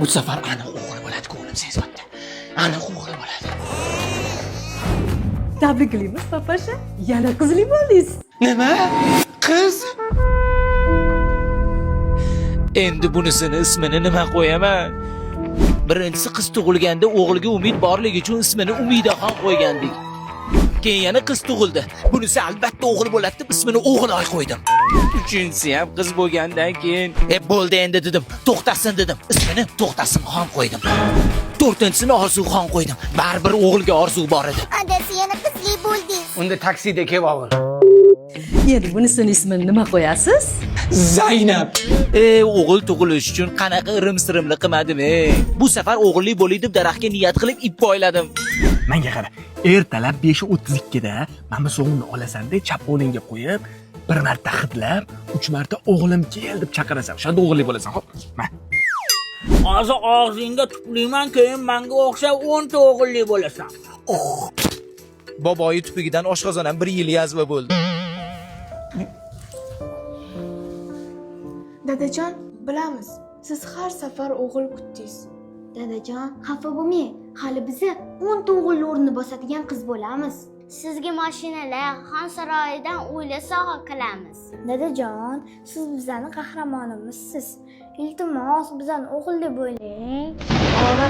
Bu safar aniq o'g'il bo'ladi, ko'nglim sezyapti. Aniq o'g'il bo'ladi. Tabriklaymiz, papasha. Yana qizli bo'ldingiz. Nima? Qiz? Endi bunisini ismini nima qo'yaman? Birinchisi qiz tug'ilganda o'g'ilga umid borligi uchun ismini Umidaxon qo'ygandik. Keyin yana qiz tug'ildi. Bunisi albatta o'g'il bo'ladi deb ismini O'g'iloy qo'ydim. Uchinchisi ham qiz bo'lgandan keyin bo'ldi endi dedim. To'xtasin dedim. Ismini To'xtasinxon qo'ydim. To'rtinchisini Orzuxon qo'ydim. Baribir o'g'ilga orzu bor edi. Adasi, yana qizli bo'ldingiz. Unda taksida kelib olgin. Endi bunisini ismini nima qo'yasiz? Zaynab. O'g'il tug'ilish uchun qanaqa irim-sirimli qilmadim e. Bu safar o'g'illi bo'lay deb daraxtga niyat qilib ip boyladim. Menga qara, ertalab 5:32 da mana bu sovunni olasanda, chap qo'lingga qo'yib, bir marta hidlab, 3 marta "O'g'lim, kel" deb chaqirasan. O'shanda o'g'illi bo'lasan, xo'p? Ma. Hozir og'zingga tuplayman, keyin manga o'xshab 10 ta o'g'illi bo'lasan. Boboyi tupugidan oshqozon ham bir yil yazva bo'ldi. Dadajon, bilamiz, siz har safar o'g'il kutdingiz. Dadajon, xafa bo'lmang. Hali biza 10 ta o'g'ilni o'rnini bosadigan qiz bo'lamiz. Sizga mashinalar, xon saroyidan uylar sovg'a qilamiz. Dadajon, siz bizani qahramonimizsiz. Iltimos, bizani o'g'illi bo'ling. Og'a.